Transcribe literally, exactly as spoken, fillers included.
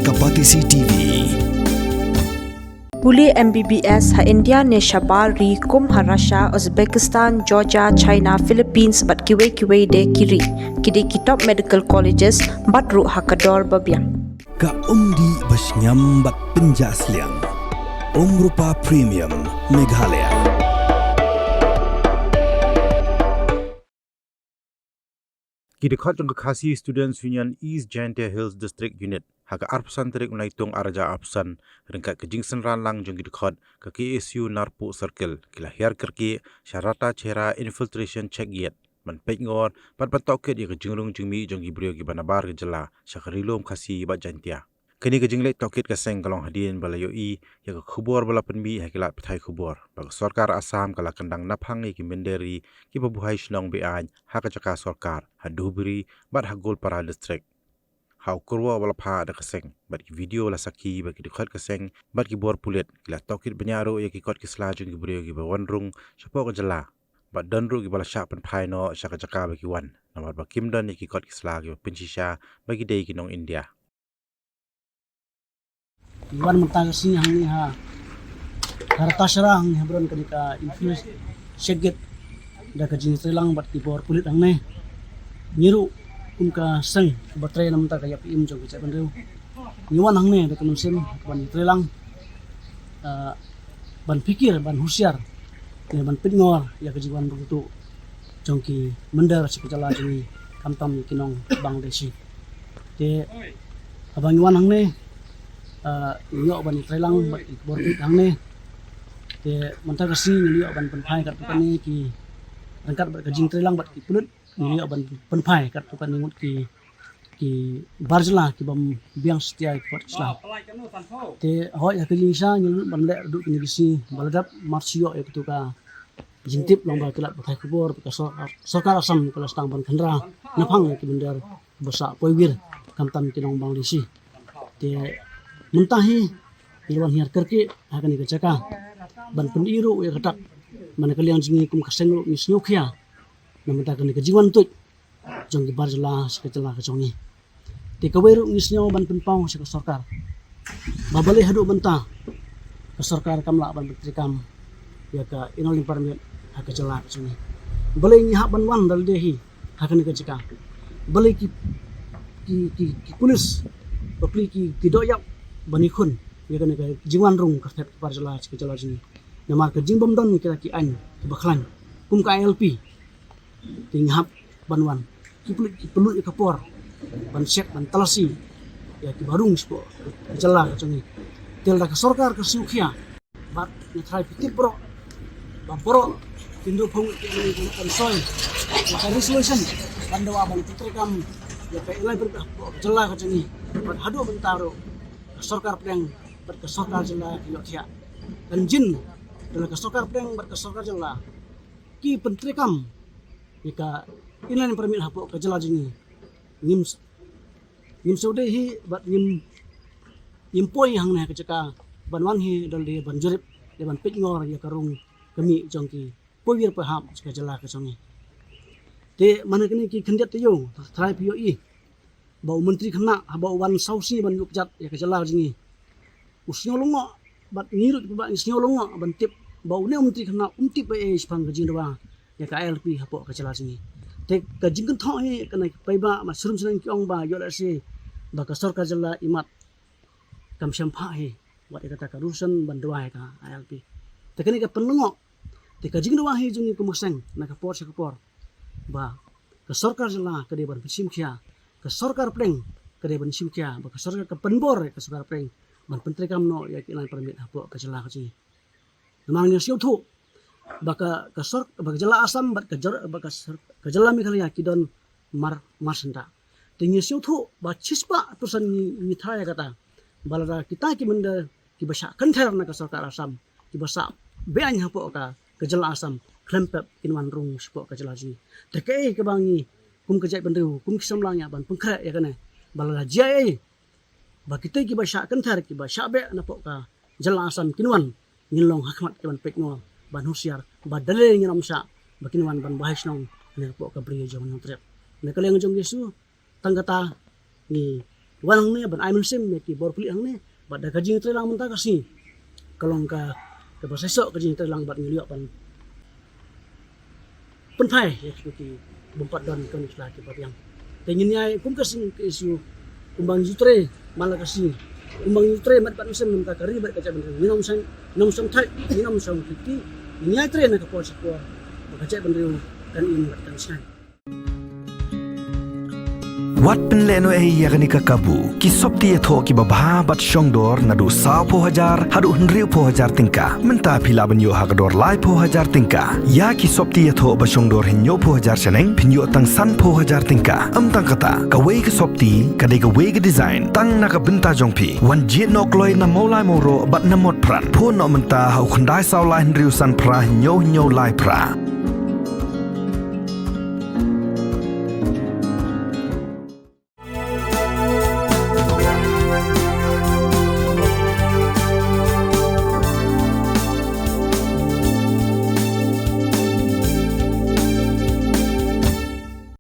Ka Batesi T V. Pule M B B S ha India ne shabar ri kum ha Russia, Uzbekistan, Georgia, China, Philippines bad kiwei kiwei de ki ri. Ki dei ki top medical colleges bad ruh ha ka dor ba biang. Ka umdih ba shngiam bad pynjah sliang. Umrupa Premium Meghalaya. Ki dkhot jong ka Khasi Students Union East Jaintia Hills District Unit ha ka arphew san tarik u Naitung arhajar arphew san, ryngkat ka jingsynran lang jong ki dkhot ka K S U Narpuh Circle, ki la hiar kyrkieh sha Ratacherra Infiltration Check Gate ban peit ngor bad ban tohkit ïa ka jingrung jingmih jong ki briew kiba nabar ka jylla sha ka Ri Lum Khasi bad Jaintia. Kane ka jingleit tohkit ka seng ka long hadien ba la ïohi ïa ka khubor ba la pynmih ha ki lad pathai khubor ba ka sorkar Assam ka la kyndang naphang ïa ki mynder ri kiba buhai shnong be-aiñ ha ka jaka sorkar ha Dhubri bad ha Goalpara District. Ha u kyrwoh ba la phah da ka seng bad ki video la sakhi ba ki dkhot ka seng bad ki bor pulit ki la tohkit bniah ruh ïa ki kot ki sla jong ki briew kiba wan rung shapoh ka jylla, bad don ruh kiba la shah pynphai noh sha ka jaka ba ki wan, namar ba kim don ïa ki kot ki sla kiba pynshisha ba ki dei ki nong India. Ngi wan mynta ka sngi hangne ha, ha Ratacherra hangne ha Bron kane ka Infiltration Check Gate da ka jingtrei lang bad ki bor pulit hangne. Ngi ruh kum ka seng kaba trei na mynta ka ïap im jong ka jaitbynriew, ngi wan hangne da ka mynsiem ban trei lang, ah, ban phikir, ban husiar ne ban peit ngor ïa ka jingwan rung tuh jong ki mynder sha ka jylla jong ngi, khamtam ki nong Bangladeshi. Te haba ngi wan hangne, ah, ngi ïoh ban trei lang bad ki bor pulit hangne. Te mynta ka sngi ngi ïoh ban pynphai katto katne ki, ryngkat bad ka jingtrei lang bad ki pulit, ngi ïoh ban pynphai katto katne ngut ki, ki bar jylla ki bym biang satia ki kot ki sla. Te hooid ha ka jingshisha ngi lut ban leh haduh kine ki sngi ba la dep, mar shu ïoh ïa katu ka jingtip lyngba ki lad pathai khubor ba ka sorkar, sorkar Assam ka la sdang ban khynra naphang ïa ki mynder ba sah poiwir, khamtam ki nong Bangladeshi. Te mynta hi ngi la wan hiar kyrkieh ha kane ka jaka ban pyni ruh ïa ka dak, man ka liang jong ngi kum ka seng ruh ngi sngewkhia na mynta kane ka jingwan tuh jong ki bar jylla sha ka jylla ka jong ngi. Te kawei ruh ngi sngew ban pynpaw sha ka sorkar ba balei haduh mynta ka sorkar kam lah ban pyntreikam ïa ka inner line permit ha ka jylla ka jong ngi. Balei ngi hap ban wan da lade hi ha kane ka jaka? Balei ki, ki, ki, ki pulit, bapli ki, ki dohïap ban ïakhun ïa kane ka jingwan rung ka thet ka bar jylla sha ka jylla jong ngi? Namar ka jingbym don kita ki aiñ kiba khlaiñ kum ka I L P. Te ngi hap ban wan. Ki pynlut, ki pynlut ïa ka por ban check, ban talasi ïa kiba rung shapoh ka jylla ka jong ngi. Te lada ka sorkar ka sngewkhia, bad nga tharai phi tip baroh ba baroh ki hynñiewphew ngut ki MLA ki la pynshoi ïa ka resolution ban dawa ban pyntreikam ïa ka inner line permit hapoh ka jylla ka jong ngi. Bad haduh mynta ruh ka sorkar pdeng bad ka sorkar jylla ki ïohthiah. Kan jin da la ka sorkar pdeng bad ka sorkar jylla ki pyntreikam ïa ka inner line permit hapoh ka jylla jong ngi, ngim, ngim sngewdei hi bad ngim, ngim poi hangne ha ka jaka ban wan hi da lade ban jurip, da ban peit ngor ïa ka rung ka mih jong ki poiwir poihap sha ka jylla ka jong ngi. Te man kine ki khyndiat taïew, tharai phi ïohi ba u Myntri Khynnah haba u wan saw sngi ban ïuh kjat ïa ka jylla jong ngi, u sngew lyngngoh, bad ngi ruh kiba ngi sngew lyngngoh ban tip ba une u Myntri Khynnah um tip ei ei shaphang ka jingdawa ïa ka I L P hapoh ka jylla jong ngi. Te ka jingkynthoh hi kane ka paidbah, ma syriem syriem ki ong ba ïoh lehse ba ka sorkar jylla imat kam shym phah hi wat ïa kata ka resolution ban dawa ïa ka I L P. Te kane ka pynlyngngoh. Te ka jingdawa hi jong ngi kum ka seng na ka por sha ka por ba ka sorkar jylla ka dei ban pynshim khia, ka sorkar pdeng ka dei ban shim khia, ba ka sorkar ka pynbor ïa ka sorkar pdeng ban pyntreikam noh ïa ka inner line permit hapoh ka jylla ka jong ngi. Namar ngi sngewthuh ba ka, ka sor-, ba ka jylla Assam bad ka jylla, ba ka sor-, ka jylla Meghalaya ki don mar, mar syndah. Te ngi sngewthuh ba shispah percent ngi, ngi tharai ïa kata ba lada kita ki mynder kiba shah kynthei na ka sorkar Assam, kiba sah be-aiñ hapoh ka, ka jylla Assam, khlem pep kin wan rung shapoh ka jylla jong ngi. Te kaei kaba ngi kum ka jaitbynriew, kum ki samla ngi hap ban pynkhreh ïa kane, ba lada jia ei ba kita kiba shah kynthei, kiba shah beh napoh ka jylla Assam kin wan, ngin long ha khmat ki ban peit ngor, ban husiar ba da lade ngin ym shah ba kin wan ban buhai shnong napoh ka bri jong ngi Hynñiewtrep. Na ka liang jong ka issue, tang kata ngi wan hangne ban ai mynsiem ïa ki bor pulih hangne, bad da ka jingtreilang mynta ka sngi ka long ka, kaba shisha ka jingtreilang bad ngi ïoh ban pynphai ïa ki bym pat don kane ki sla kiba biang. Te ngin ïai kum ka sngi ka issue, kumba ngi ju trei man la ka sngi, kumba ngi ju trei mat bad mynsiem na ka bynta ka ri bad ka jaitbynriew. Ngin ym shong, ngin ym shong thait, ngin ym shong kiti. Ngin ïai trei na ka por sha ka por ba ka jaitbynriew kan im bad kan shngaiñ. Wat pynlehnohei ïa kane ka kabu. Ki sopti ïathoh kiba bha bad shongdor naduh sawphew hajar haduh hynriewphew hajar tyngka. Mynta phi lah ban ïoh ha ka dor laiphew hajar tyngka ïa ki sopti ïathoh ba shongdor hynñiewphew hajar shaneng, phin ïoh tang sanphew hajar tyngka. Ym tang kata, kawei ka sopti ka dei kawei ka design tang na ka bynta jong phi. Wan jied noh kloi na Mawlai Mawroh bad na Motphran. Phone noh mynta ha u khyndai saw lai hynriew san phra hynñiew hynñiew lai phra.